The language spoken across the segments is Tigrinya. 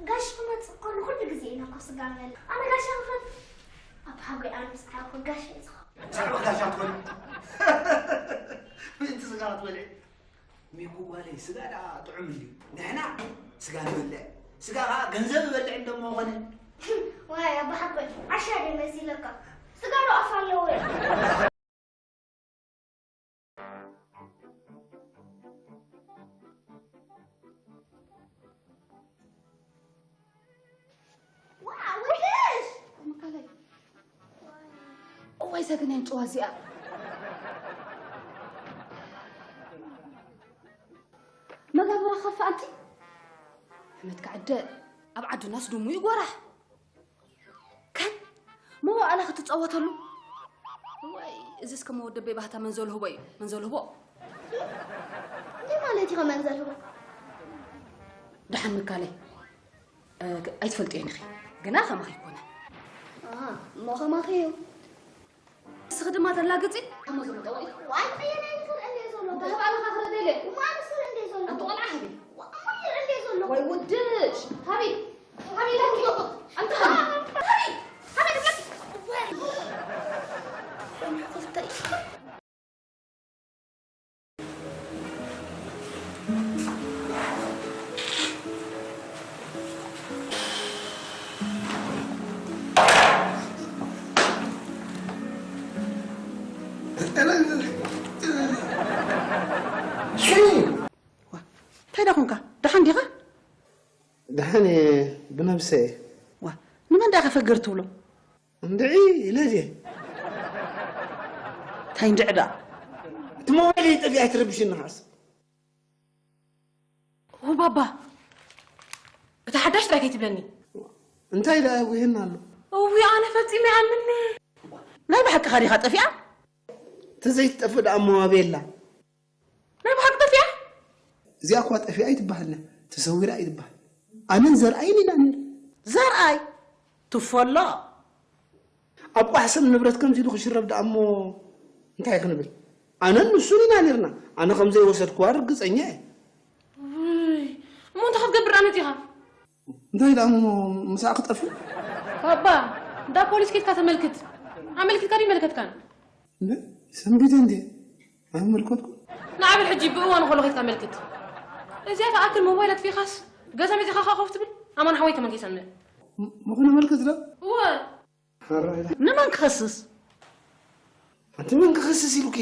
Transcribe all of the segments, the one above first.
ጋሽ ክመጽእ እኮ ንኹሉ ግዜ ኢና እኮ ስጋ ንበልዕ። ኣነ ጋሻ ክፈት ኣብ ሓጎይ ኣነ ምስ ዓርኩ ጋሽ እየ ዝኸውን። ሳዕባ ጋሻ ትኾኒ። ምእንቲ ስጋ ክትበልዒ። ሚኩ ጓለይ፣ ስጋ ደኣ ጥዑም እንድዩ። ንሕና ስጋ ንበልዕ። ስጋ ኸኣ ገንዘብ ዝበልዕ እንደሞ ኾነ። ዋይ ኣባ ሓጎይ፣ ዓሻ ድየ መሲለካ? ስጋ ዶ ኣፍ ኣለዎ? ዋው፣ ወደሽ! እዋይ ሰገናይ ጨዋ እዚኣ። መጋብራ ከፋ ኣንቲ። ሕመትካ ዕደ ኣብ ዓድናስ ድሙ እዩ ጎራሕ። ከም መዋእላ ክትጸወተሉ። እዋይ፣ እዚስ ከም ወደበይ ባህታ መንዘልህቦ እዩ፣ መንዘልህቦ። እንታይ ማለት እዩ መንዘልህቦ? ደሓን ምካለይ፣ እ፣ ኣይትፈልጥዮን ኢኺ። ግና ከማኺ ኣይኮነ። አ፣ እሞ ከማኺ እዩ። ንስኺ ድማ ተላግጺ። ዋይ፣ ቀየናይ ክርኢ እንደ ዘሎ። እንታይ ባዕልኻ ክርኢ ደለ? ዋይ፣ ክርኢ እንደ ዘሎ። ኣንቲ ቆልዓ ሃቢ። ዋይ፣ ክርኢ እንደ ዘሎ። ወይ ውድሽ። ሃቢ። ሃቢ ለኪ። ኣንቲ ሃቢ። ሃቢ። ሃቢ ለኪ። ወይ። እንታይ ደኣ ኾንካ? ደሓን ዲኻ? ደሓን እየ፣ ብነብሰ እየ። ዋ፣ ንመን ደኣ ፈግር ትብሎ? እንድዒ ኢለ ድየ? እንታይ እንድዒ ደኣ? እቲ ሞባይለይ ጠፊኣ ኣይትረብሽኒ ከዓስ። ኦ ባባ፣ እታ ሓዳሽ ጥራይ ከይትብለኒ። እንታይ ደኣ ይጉህየና ኣሎ? እውይ፣ ኣነ ፈጺመ ይኣምኒ። ናይ ብሓቅኻ ዲኻ ጠፊኣ? ተዘይትጠፍእ ደኣ እሞ ኣበይ ኣላ? ናይ ብሓቂ ጠፊኣ? እዚኣ እኳ ጠፊኣ ኣይትበሃልን፣ ተሰዊራ እዩ ዝበሃል። ኣነን ዘርኣይን ኢና ነይሩ። ዘርኣይ? ትፈሎ? ኣብ ቋሕ ሰብ ንብረት ከምዚ ኢሉ ክሽረብ ደኣ እሞ እንታይ ክንብል? ኣነን ንሱን ኢና ነይርና። ኣነ ከም ዘይወሰድክዋ ርግጸኛ እየ። ውይ፣ እሞ እንታይ ክትገብር ደኣ መጺኻ? እንታይ ደኣ እሞ ምሳኣ ክጠፍእ? ባባ፣ እንዳ ፖሊስ ኬድካ ተመልክት። ኣመልኪትካ ድዩ መለከትካን? እንደ ሰንቢተ እንዴ? ኣይመልከትኩ። ንዓብል ሕጂ ብእዋኑ ከሎ ኬድካ መልክት። እዚኣ ትኣክል ሞባይል ኣጥፊእኻስ ገዛ መጺኻ ከኣ ኮፍ ትብል? ኣማን ሓወይ ከመን ከይሰምዕ። ም-፣ ምኽነ መልክት ዶ? እወ። ሓራይ። ንመን ክኸስስ? ኣንቲ መን ክኸስስ ኢሉኪ?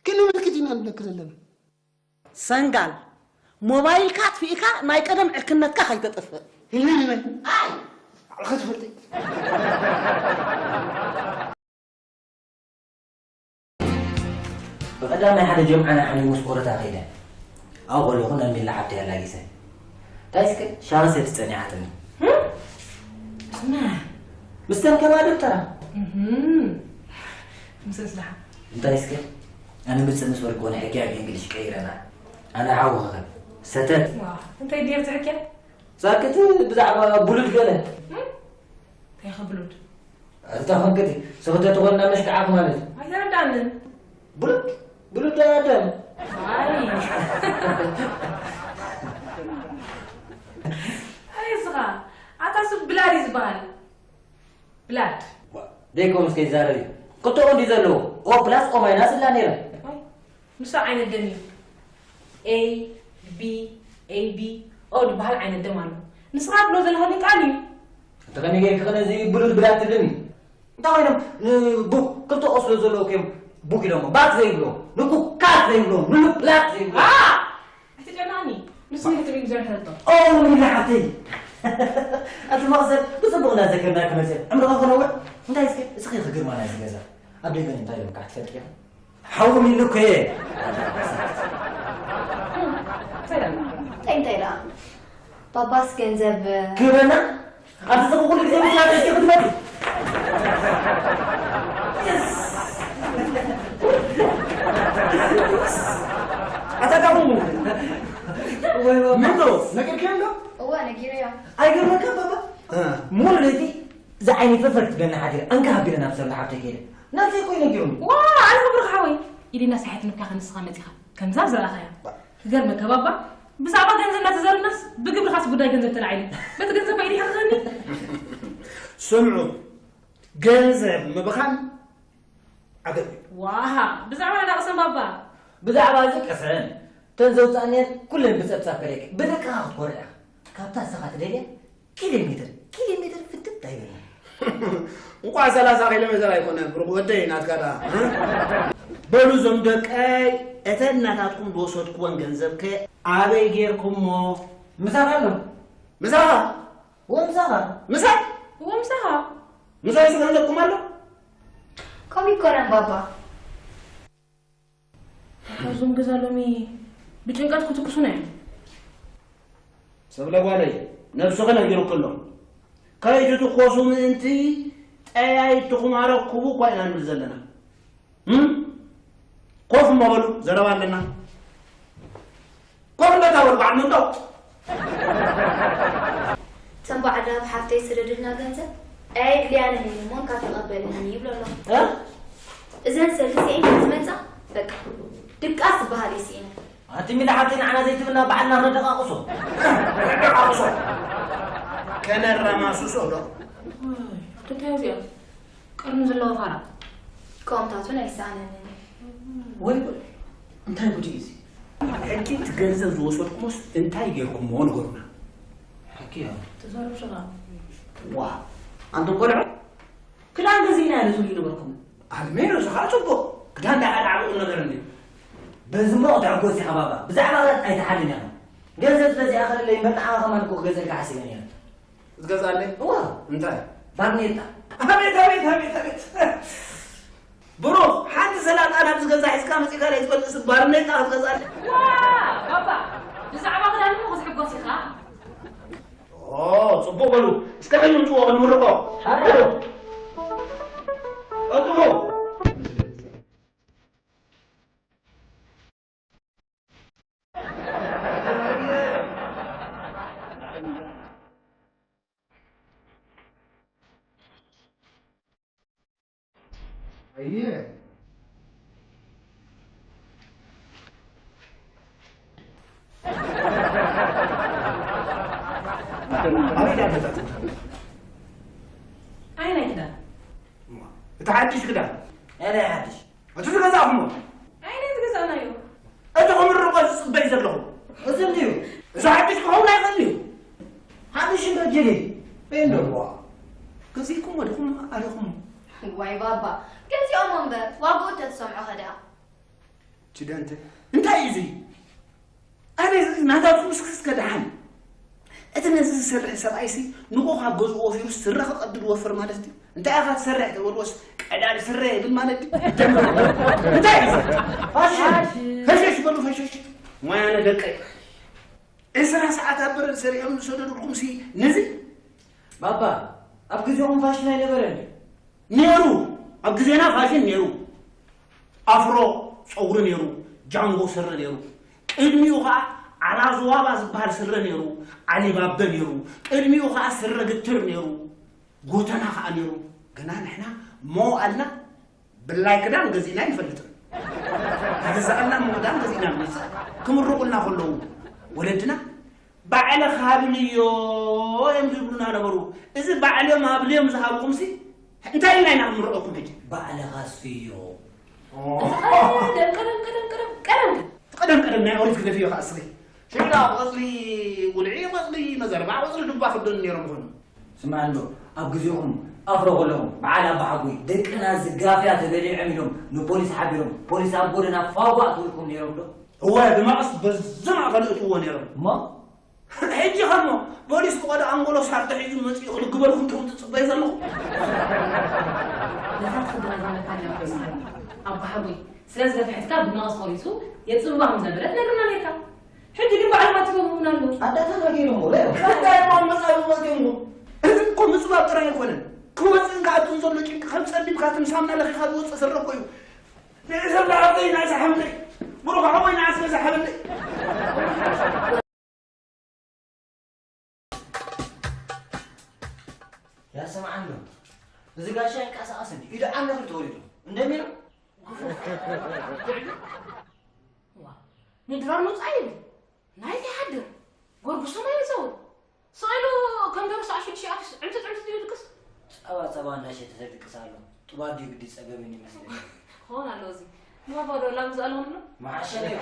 ክንምልክት ኢና ንብለኪ ዘለና። ሰንጋል፣ ሞባይልካ ኣጥፊእካ ናይ ቀደም ዕርክነትካ ከይተጥፍእ። ኢልና ንበል። ኣይ! ባዕልኻ ትፈልጢ። ብቐዳማይ ሓደ ጀምዓ ንሓሚሙስ ቆረታ ከይደ። ኣብኡ ከለኹ ነሚላ ሓብተይ ኣላጊሰ። እንታይ እስከ ሻሂ ሰቲ ጸኒሓትኒ። ስማዕ። ምስተን ከማ ደብተራ። እህም። ምስ እስላሓ። እንታይ እስከ ኣነ ምጽእ ምስ በልክዎ ንሕጊ ኣብ እንግሊሽ ቀይረና። ኣነ ሓውኽኸ ሰተት። ዋ፣ እንታይ ድየ ብትሕኪያ? ሳክት ብዛዕባ ብሉድ ገለ። እም? እንታይ ኢኻ ብሉድ? ኣታ ኸንክቲ፣ ሰኽተት ኾንና መሽክዓኽ ማለት። ኣይተረዳንን። ብሉድ፣ ብሉድ ኣደም። ኣይ። ኣይ፣ እስኻ፣ ኣታ ስብ ብላድ እዩ ዝበሃል። ብላድ። ዋ፣ ደይኮምስ ከይዛረብ እዩ። ክልተኡ እንዲ ዘለዎ። ኦ ፕላስ ኦ ማይናስ እላ ነይረ። ኣይ፣ ንሱ ዓይነት ደም እዩ። ኤ፣ ቢ፣ ኤ ቢ፣ ኦ ዝበሃል ዓይነት ደም ኣሎ። ንስኻ ትብሎ ዘለኻ ግን ቃል እዩ። እንተ ከመይ ጌርኪ ኸ ነዚ ብሉድ ብላድ ትብልኒ? እንታይ ኮይኖም ንቡክ ክልተ ኦ ስለ ዘለዎ እዮም ቡክ ኢሎሞ። ባት ዘይብሎ፣ ንኩክ ካት ዘይብሎ፣ ንሉክ ላት ዘይብሎ። ኣ! ኣይትጨናኒ። ንሱ ንክትብል እዩ ዘርሕለቶ። ኦ፣ ሚሊ ሓፍተይ። ኣቲ መቕሰድ ብጽቡቕ እናዘከርና ክመጽእ። ዕምርኻ ክነውሕ። እንታይ እስከ፣ እስኺ ክግርማ ናይዚ ገዛ። ኣብ ደገ እንታይ ኢሎም ካሕ ትፈልጥ ኢኻ? ሓዎም ኢሉ እኮ እየ። እንታይ ደኣ? እንታይ፣ እንታይ ደኣ? ባባስ ገንዘብ ክህበና? ኣብዚ ጽቡቕ ኩሉ ግዜ ምስላ ተሽኪ ክትመጡ። የስ! ኣታ ካኹም። ወይ ባባ። ምንዶ? ነጊርካዮም ዶ? እወ፣ ነጊረዮ። ኣይገርመካ ባባ? እ። ሙሉ ለይቲ እዛ ዓይነይ ፈፈር ክትብለና ሓዲረ። ኣንካ ሃቢረ ናብ ሰብለ ሓብተይ ከይደ። ናብዘይ እኮ እዩ ነጊሩኒ። ዋ፣ ኣነ ክብርኻ ሓወይ። ኢደና ሳሒትንካ ከ ንስኻ መጺኻ። ከምዛ ዝረኣኻያ። ክገርመካ ባባ፣ ብዛዕባ ገንዘብ እናተዛረብናስ ብግብርኻስ ጉዳይ ገንዘብ ተላዒሉ። በቲ ገንዘብ ባይዲ ይሕኽኸኒ። ስምዑ፣ ገንዘብ ምብኻን ዓገብ እዩ። ዋሃ፣ ብዛዕባ ናዳ ቅሰን ባባ። ብዛዕባ እዚ ቅሰን፣ እተን ዘውፃእንየን ኩለን ብፀብፃብ ከለኪ፣ ብደቅኻ ክትኮርዕ ኢኻ። ካብታ ንስኻ ትደልያ ኪሎ ሜትር፣ ኪሎ ሜትር ፍትት ኣይበለን። እንቋዕ ሰላሳ ኪሎ ሜትር ኣይኮነ፣ ብሩኽ ወደይ፣ ናትካ ደኣ፣ እ? በሉ እዞም ደቀይ፣ እተን ናታትኩም ዝወሰድኩወን ገንዘብከ ኣበይ ጌርኩሞ? ምሳኻ ኣሎ። ምሳኻ? ወምሳኻ? ምሳይ? ወምሳኻ? ምሳይ ሲ ገንዘብኩም ኣሎ? ከምኡ ይኮነን ባባ። እዞም ገዛ ሎሚ ብጭንቀት ክትኩሱና እዮም። ሰብለ ጓለይ፣ ነብስኺ ነጊሩኪ ኣሎ። ከይትትኮሱ ምእንቲ ጠያይትኹም ኣረክቡ እኳ ኢና ንብል ዘለና። እም? ኮፍ እሞ በሉ፣ ዘረባ ኣለና። ኮፍ እንዳታ በሉ፣ በዓል መንደቕ። እተን በዓል ዳብ ሓፍተይ ዝሰደዱልና ገንዘብ ኣየድልያንን እየን እሞ እንካ ተቐበልኒ ይብሎ ኣሎ። እ? እዘን ሰልዲ ስዒን ዝመጻ በቃ ድቃስ ዝበሃል እየ ስኢነ። ኣቲ ሚላ ሓብተይ ንዓና ዘይትብልና ባዕልና ክነደቃቕሶ። ክነደቃቕሶ። ከነረማስሶ ዶ? እንታይ እዚኣ? ቀርኒ ዘለዎ ፋራ። ከምታቱን ኣይሰኣነንን እዩ። ወይ ጉድ! እንታይ ጉድ እዩ እዚ? ሕጂ እቲ ገንዘብ ዝወሰድኩሞስ እንታይ ጌርኩሞ ንገሩና። ሓቂ እያ። ተዛረብ ሽኻ። ዋ! ኣንቱም ቆልዑ፣ ክዳን ገዚእና ኢለ ትብሉ ነበርኩም። ኣሜን፣ እዚ ኸኣ ጽቡቕ። ክዳን ደኣ ሓደ ዓቢ ቁም ነገር እንድዩ። በዚ እሞ ክትዕጎስ ኢኻ ባባ። ብዛዕባ ክዳን ኣይትሓልን ኢኻ። ገንዘብ ስለ ዘይኣኸለለይ እምበር ንዓኻ ከማን እኮ ክገዝኣልካ ሓሲበ ነይረ። ክትገዝኣለይ? እዋ። እንታይ? ባርኔጣ። ኣቤት፣ ኣቤት፣ ኣቤት፣ ኣቤት። ብሩኽ፣ ሓንቲ ሰላጣ ናብዚ ገዛ ሒዝካ መጺእካ ናይ ትፈልጥስ ባርኔጣ ክትገዝኣለይ? ዋ፣ ባባ፣ ብዛዕባ ክዳን እሞ ክትሕጎስ ኢኻ። ኦ፣ ጽቡቕ በሉ። እስከ ከይምጽዎ ክንምርቆ። ኣረ። ቀጥሎ። ኣየ። ኣበይ ደኣ ገዛእትዎ? ኣየናይ ክዳን? እማ፣ እቲ ሓድሽ ክዳን። ኣየናይ ሓድሽ? እቲ ዝገዛእኹሞ? ኣየናይ ዝገዛእናዮ? እቲ ክምርቆ ዝጽበይ ዘለኹ። እዚ እንድዩ። እዚ ሓድሽ ክኸውን ኣይኽእልን እዩ። ሓድሽ እምበር ጅሊ። በይ እንዶ። እዋ። ገዚእኩሞ ዲኹም ኣለኹም? ዋይ ባባ፣ ገዚኦሞ እምበር፣ ዋግኡ እንተትሰምዖ ኸ ደኣ? ችደንተ፣ እንታይ እዩ እዚ? ኣነ ናታትኩም ስክስከ ደሓን። እቲ ነዚ ዝሰርሕ ሰብኣይሲ ንጎ ካብ ገዝኡ ወፊሩስ ስረ ክቐድድ ወፍር ማለት ድዩ? እንታይ ኢኻ ትሰርሕ ተበልዎስ ቀዳድ ስረ ይብል ማለት ድዩ? እንታይ እዩ እዚ? ፋሽን! ፈሸሽ በሉ ፈሸሽ። ሞያነ ደቀይ። ዕስራ ሰዓት ኣብ በረድ ሰሪሖም ዝሰደዱልኩምሲ ነዚ? ባባ፣ ኣብ ግዜኹም ፋሽን ኣይነበረን ድዩ? ነይሩ። ኣብ ግዜና ፋሽን ነይሩ። ኣፍሮ ጸጉሪ ነይሩ፣ ጃንጎ ስረ ነይሩ። ቅድሚኡ ኸኣ ዓላዝዋባ ዝበሃል ስረ ነይሩ፣ ዓሊባበ ነይሩ። ቅድሚኡ ኸኣ ስረ ግትር ነይሩ፣ ጎተና ኸኣ ነይሩ። ግና ንሕና ሞ ኣልና ብላይ ክዳን ገዚእና ኣይንፈልጥን። ዝገዛእልና ሞ ክዳን ገዚእና ንመጽእ። ክምርቑልና ከለዉ ወለድና ባዕልኻ ሃብንዮ እዮም ዝብሉና ነበሩ። እዚ ባዕሎም ሃብንዮም ዝሃብኹምሲ እንታይ ኢልና ኢና ክንምርቐኩም ሕጂ? ባዕልኻ ስፍዮ። ኦ። ቀደም፣ ቀደም፣ ቀደም፣ ቀደም፣ ቀደም። ቀደም፣ ቀደም ናይ ኦሪት ግደፍዮ ከኣ እስኺ። ሽላ ቆጽሊ ጉልዒ፣ ቆጽሊ መዘርባ፣ ቆጽሊ ዱባ ክደኑ ነይሮም ይኾኑ። ስማዕ እንዶ፣ ኣብ ግዜኹም ኣፍሮ ከለኹም በዓል ኣባሓጎይ ደቅና ዝጋፍያ ተበሊዖም ኢሎም ንፖሊስ ሓቢሮም፣ ፖሊስ ኣብ ጎደና ፋጓ ትብልኩም ነይሮም ዶ? እወ፣ ብመቐስ በዚ ማእከል እእትዎ ነይሮም። እሞ? ሕጂ ኸሞ ፖሊስ ብቐዶ ኣንጎሎ ሳርዶ ሒዙ መጺኡ ክልግበልኩም ዲኹም ትጽበዩ ዘለኹም? ነታ ትኽደና ዘለካ ኣለካ ኣቦሓጎይ፣ ስለ ዝገፍሐትካ ብመቐስ ቆሪጹ የጽብባ ከም ዘበለ ትነግረና ነርካ። ሕጂ ግን ባዕሎም ኣትሪፎምና ኣለዉ። ኣዳታና ገይሮምዎ፣ እንታይ እዮም ኣብ መጻብቦ ኣትዮምዎ? እዚ እኮ ምጽባብ ጥራይ ኣይኮነን። ክወጽእን ክኣቱን ዘሎ ጭንቂ ከም ጸቢብካ ትም ሳምና ለኺኻ ዝወጽእ ስረ እኮ እዩ። ንእሰብ ለዓበይ ናእሰ ሓምለይ፣ ብሩኽ ሓወይ ናእሰ ገዛ ሓበለይ። ያሰማዓን ዶ? እዚ ጋሻ ይንቀሳቐስ እንዲ ኢዱ ዓም ነኽሪ ተወሊዱ። እንደሚና? ዋ፣ ንድራር መውጻኢ ይብል። ናይቲ ሓድር ጎርጉሶ ማይ ይጸውር። ስቕ ኢሉ ከም ደርሶ ኣሽዱ ሽኣትስ ዕምፅፅ ዕምፅፅ ይድቅስ። ጸባ ጸባ እንዳሸተተ ድቅስ ኣሎ። ጥባብ ድዩ ግዲ ጸገበኒ ይመስለኒ። ክኸውን ኣለዎ እዚ። ንባባ ዶ ላም ዝኣልሆንሉ? መዓሸ ድዩ?